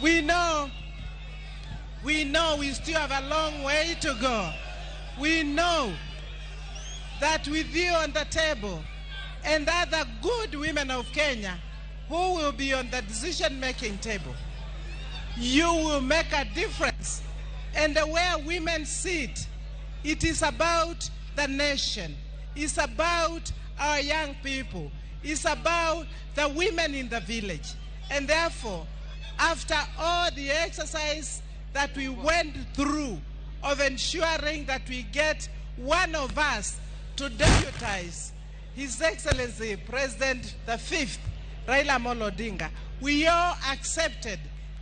We know we still have a long way to go. We know that with you on the table and other good women of Kenya who will be on the decision-making table, you will make a difference. And the way women sit, it is about the nation. It's about our young people. It's about the women in the village. And therefore, after all the exercise that we went through of ensuring that we get one of us to deputize His Excellency President the Fifth, Raila Amolo Odinga, we all accepted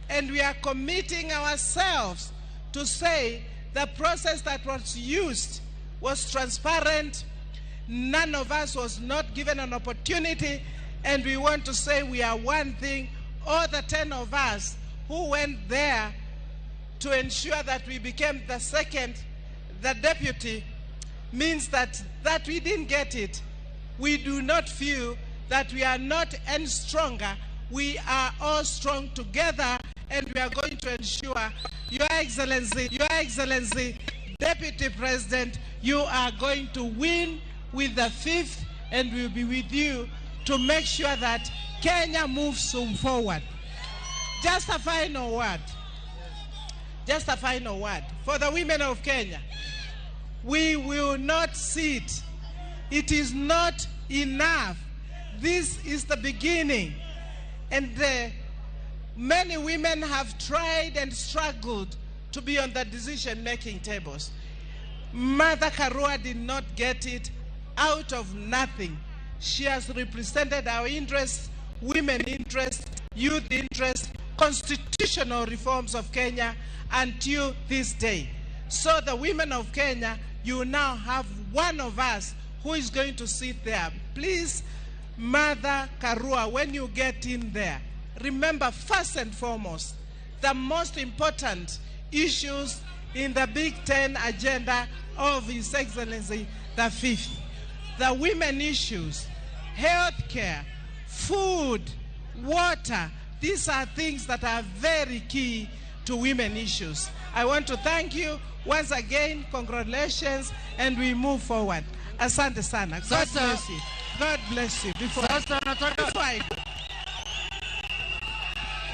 and we are committing ourselves to say the process that was used was transparent. None of us was not given an opportunity, and we want to say we are one thing. All the 10 of us who went there to ensure that we became the second, the deputy, means that we didn't get it. We do not feel that we are not any stronger. We are all strong together, and we are going to ensure, Your Excellency, Deputy President, you are going to win with the fifth, and we'll be with you to make sure that Kenya moves soon forward. Just a final word. Just a final word. For the women of Kenya, we will not sit. It is not enough. This is the beginning. And many women have tried and struggled to be on the decision-making tables. Martha Karua did not get it out of nothing. She has represented our interests, women interests, youth interests, constitutional reforms of Kenya until this day. So the women of Kenya, you now have one of us who is going to sit there. Please, Martha Karua, when you get in there, remember first and foremost, the most important issues in the Big Ten agenda of His Excellency the Fifth. The women issues, healthcare, food, water, these are things that are very key to women issues. I want to thank you once again, congratulations, and we move forward. Asante sana. God Sasa- bless you. God bless you. Sasa nataka Before I go.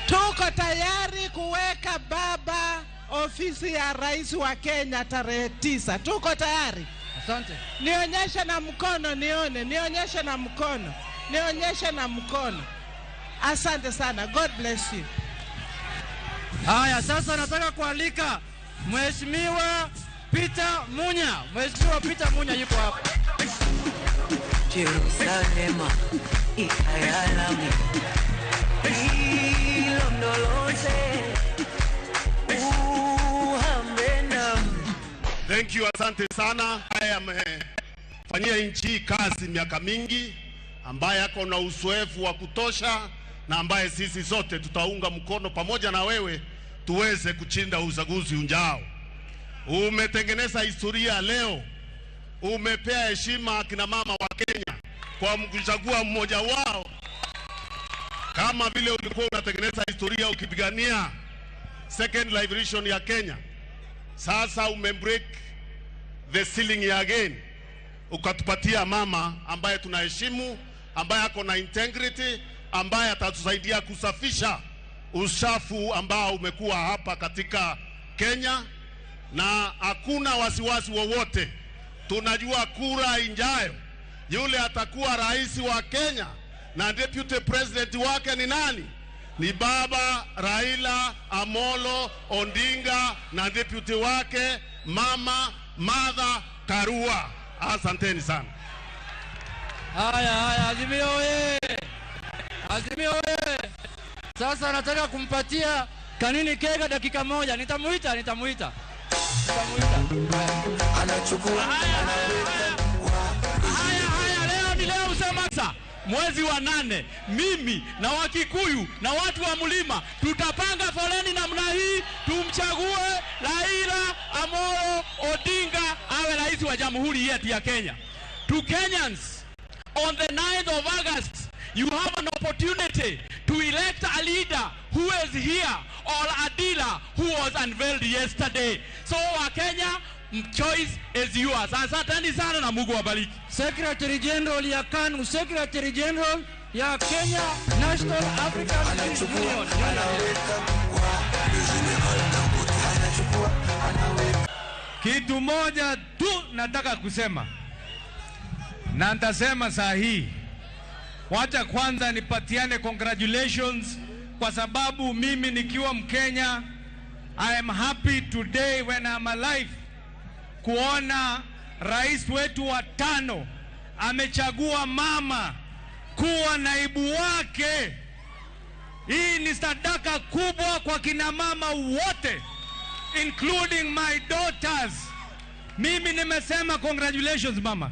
Tuko tayari kuweka baba ofisi ya rais wa Kenya tarehe 9. Tuko tayari. Asante. Nionyeshe na mkono nione, nionyeshe na mkono, nionyeshe na mkono. Asante sana. God bless you. Haya, sasa nataka kualika Mheshimiwa Peter Munya. Mheshimiwa Peter Munya yuko hapa. Jerusalema ikhaya lami, ilondoloze uhambe nami. Thank you, asante sana. Haya, amefanyia nchi hii kazi miaka mingi, ambaye ako na uzoefu wa kutosha na ambaye sisi sote tutaunga mkono pamoja na wewe tuweze kushinda uchaguzi ujao. Umetengeneza historia leo, umepea heshima akina mama wa Kenya kwa kuchagua mmoja wao, kama vile ulikuwa unatengeneza historia ukipigania second liberation ya Kenya. Sasa umebreak the ceiling again, ukatupatia mama ambaye tunaheshimu, ambaye ako na integrity, ambaye atatusaidia kusafisha uchafu ambao umekuwa hapa katika Kenya, na hakuna wasiwasi wowote. Tunajua kura ijayo yule atakuwa rais wa Kenya na deputy president wake ni nani? Ni baba Raila Amolo Odinga na deputy wake mama Martha Karua. Asanteni sana. Haya haya, Azimio oye! Azimio oye! Sasa nataka kumpatia Kanini Kega dakika moja. Nitamuita, nitamuita, nitamuita. Haya. Anachukua. Haya haya, leo ni leo Msema mwezi wa 8, mimi na Wakikuyu na watu wa mlima tutapanga foleni namna hii, tumchague Raila Amolo Odinga awe rais wa jamhuri yetu ya Kenya. To Kenyans, on the 9th of August, you have an opportunity to to elect a leader who is here or a dealer who was unveiled yesterday. So Wakenya, choice is yours. Asanteni sana na Mungu awabariki. Secretary General ya KANU, Secretary General ya Kenya National African Union. Kitu moja tu nataka kusema, na nitasema saa hii. Wacha kwanza nipatiane congratulations kwa sababu mimi nikiwa Mkenya, I am happy today when I'm alive kuona rais wetu wa tano amechagua mama kuwa naibu wake. Hii ni sadaka kubwa kwa kina mama wote, including my daughters. Mimi nimesema congratulations mama.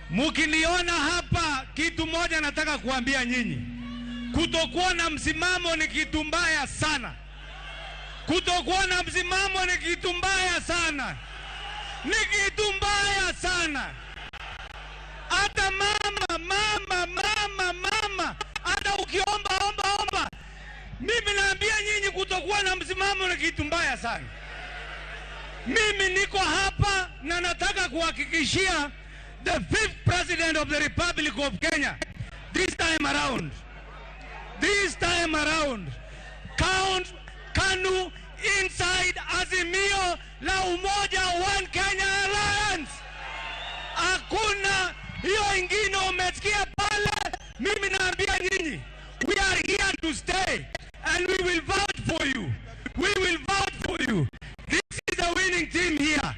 Mukiniona hapa, kitu moja nataka kuambia nyinyi. Kutokuwa na msimamo ni kitu mbaya sana. Kutokuwa na msimamo ni kitu mbaya sana. Ni kitu mbaya sana. Hata mama, mama, mama, mama, hata ukiomba, omba, omba. Mimi naambia nyinyi kutokuwa na msimamo ni kitu mbaya sana. Mimi niko hapa na nataka kuhakikishia the fifth president of the Republic of Kenya, this time around, this time around, count KANU inside Azimio la Umoja One Kenya Alliance. Hakuna hiyo ingine umesikia pale. Mimi naambia nyinyi, we are here to stay and we will vote for you. We will vote for you. This is the winning team here.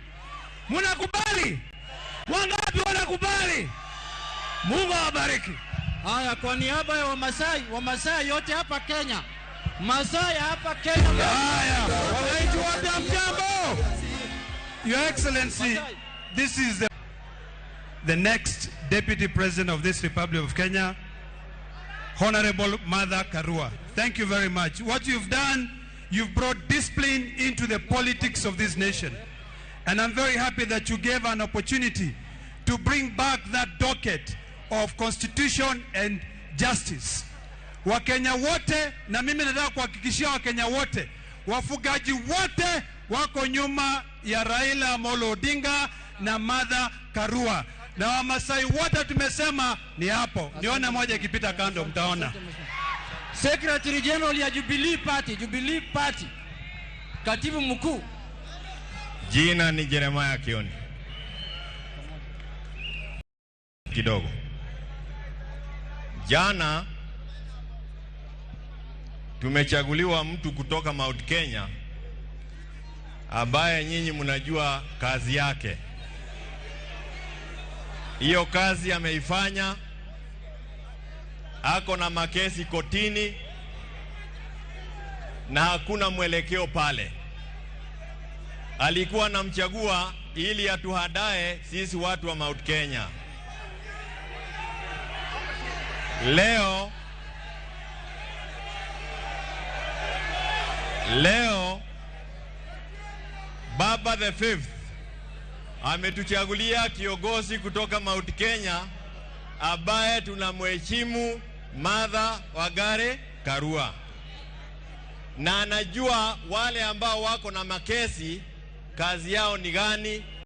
Munakubali? Wangapi wanakubali? Mungu awabariki. Haya, kwa niaba ya Wamasai, Wamasai yote hapa Kenya, Masai hapa Kenya. Haya, wananchi wote hamjambo. Your Excellency, this is the next Deputy President of this Republic of Kenya, Honorable Martha Karua. Thank you very much. What you've done, you've brought discipline into the politics of this nation. And I'm very happy that you gave an opportunity to bring back that docket of constitution and justice. Wakenya wote, na mimi nataka kuhakikishia Wakenya wote, wafugaji wote wako nyuma ya Raila Amolo Odinga na Martha Karua. Na Wamasai wote tumesema ni hapo. Nione moja ikipita kando mtaona. Secretary General ya Jubilee Party, Jubilee Party, Katibu Mkuu. Jina ni Jeremiah Kioni. Kidogo. Jana tumechaguliwa mtu kutoka Mount Kenya ambaye nyinyi mnajua kazi yake. Hiyo kazi ameifanya, ako na makesi kotini na hakuna mwelekeo pale. Alikuwa anamchagua ili atuhadae sisi watu wa Mount Kenya. Leo Baba the Fifth ametuchagulia kiongozi kutoka Mount Kenya ambaye tunamheshimu, Martha Wangari Karua. Na anajua wale ambao wako na makesi kazi yao ni gani